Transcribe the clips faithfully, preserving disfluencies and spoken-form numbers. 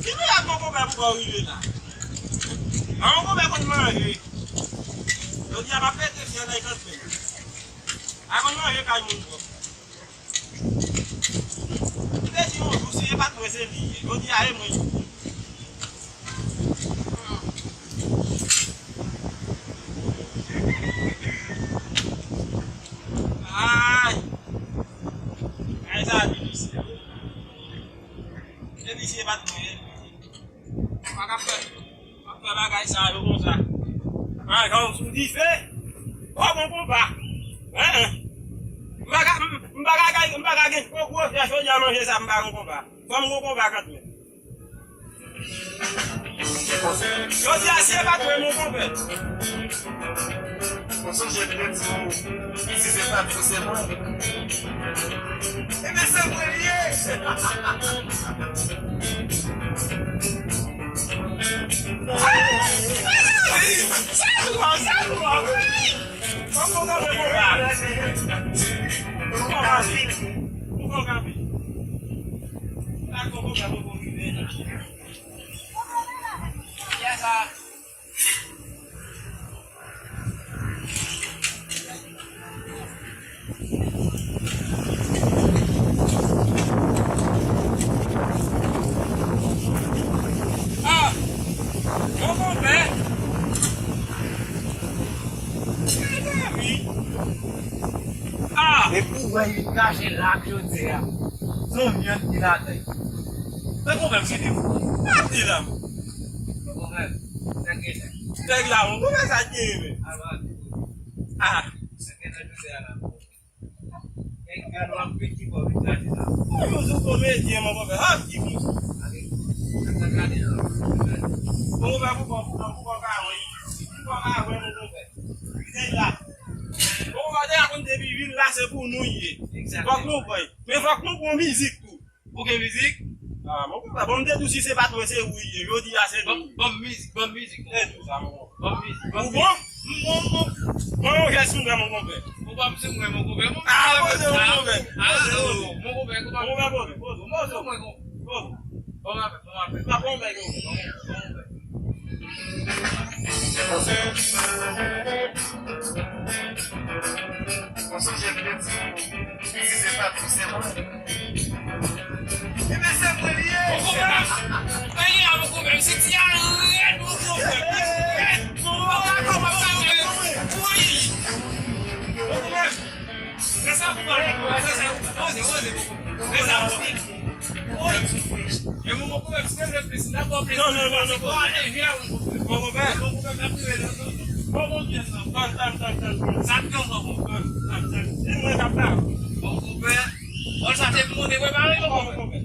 Ki mirak mon konpè pou w rive la? A, mon konpè konn manje. Jodi a m ap pete fye nan kant men. A konn manje kay moun twòp. M te di yon jou, si e pa t mwen, se li ye. Jodi a, e mwen. Ay! Ay, sa di misye. Se misye pa t mwen, e li ye. Pa ka fè, pa fè bagay sa yo konsa. An, jan w sou dife. Kòman konpa? Hein? M pa ka, m, m pa ka, m pa ka gen gwo gwo fè jodi a manje sa m pa gon konpa. Fò m gon konpa kanmenm. Jodi a, si e pa t mwen, mon konpè. Ou sonje m te di w, si se pa t ou, se mwen. Ebyen, se mwen li ye. Sa dwòl, sa dwòl. Kòman w kanpe, konpa? Kòman w kanpe? Ou kanpe? Sa konpa, konpa, konpa, konpa. Yes, sir. Ah! Mon konpè! Mezanmi! Ah! Epi w wè li kache la jodi a. Se yon vyann ki ladan l. Mwen konpè m kite m. Mati la. Mwen konpè m. Nèg la, mon konpè, sa k genyen, men? Ah. Nèg la, nou ap vin ki bò vin gade la. Ou menm sou komedyen, mon konpè. Hop, ki moun. Mon konpè, pou kò, pou kò, pou kò ka wè. Pou kò ka wè, mon konpè. Nèg la. Mon konpè, deja konn depi vin la, se pou nou ye. Fòk nou pran. Men fòk nou pran mizik tou. Ou gen mizik? Ah, mon konpè, bon, m te di w si se pa t mwen, se ou li ye. Jodi a, se nou. Ban m mizik, ban m mizik. Se tou sa, mon konpè. Ban m mizik, ban m mizik. Ou bon? M bon, m bon. Ban yon jès sou mwen, mon konpè. Ou ban m sou mwen, mon konpè. Ah, poze, mon konpè. Ah, poze, poze. Mon konpè, konpè. Mon konpè, poze, poze, poze. Poze. Poze. Bon, m ap fè, bon, m ap fè. Pa bon, bèl, yo. Bon, bon, bon. Ou sonje m te di w, si se pa t ou, se mwen. Ebyen, se mwen li ye. Mon konpè. Ay, a, mon konpè, se ti a rèd, mon konpè. Rèd. Mon konpè, kòman sa, rèd? Wi. Mon konpè. Fè sa pou mwen, mon konpè. Fè sa. Poze, poze, mon konpè. Fè sa pou mwen. Wi. E mon konpè, si te vle plis, n a ba w plis. Non, non, non, non. Bon, ale, vin avè m, mon konpè. Mon konpè. Mon konpè, n ap rive nan zòn. Bon, bon, byen, sa. Tann, tann, tann, tann. Sa k nan zòn, mon konpè. Tann, tann. E mwen k ap la. Bon, konpè. Bon, sa te moun te prepare, mon konpè.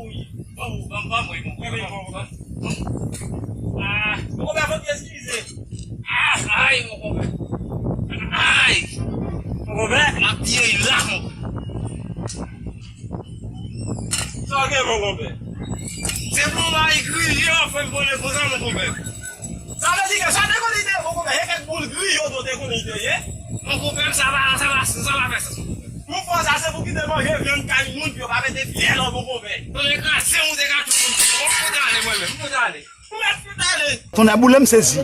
Wi. Bon, bon, bon, mwen, mon konpè. Ah, mon konpè, fò n eskize. Ah, ay, mon konpè. Ay. Mon konpè. M ap tiye la, mon konpè. Sa w gen, mon konpè? Se pou bay griye w fè m konnen konsa, mon konpè. Sa vle di ke sa te konnen te, mon konpè, se kèk boul griye w te konnen te ye. Mon konpè, sa va, sa va, sa va fè sans, mon konpè. Pou fè sa, se pou kite manje vyann kay moun, pou yo pa mete fyèl, mon konpè. Tande kraze, ou te ka tou moun. Bon, mwen ale, mwen menm, mwen ale. Ou mèt fout ale. Tonnè boule m sezi.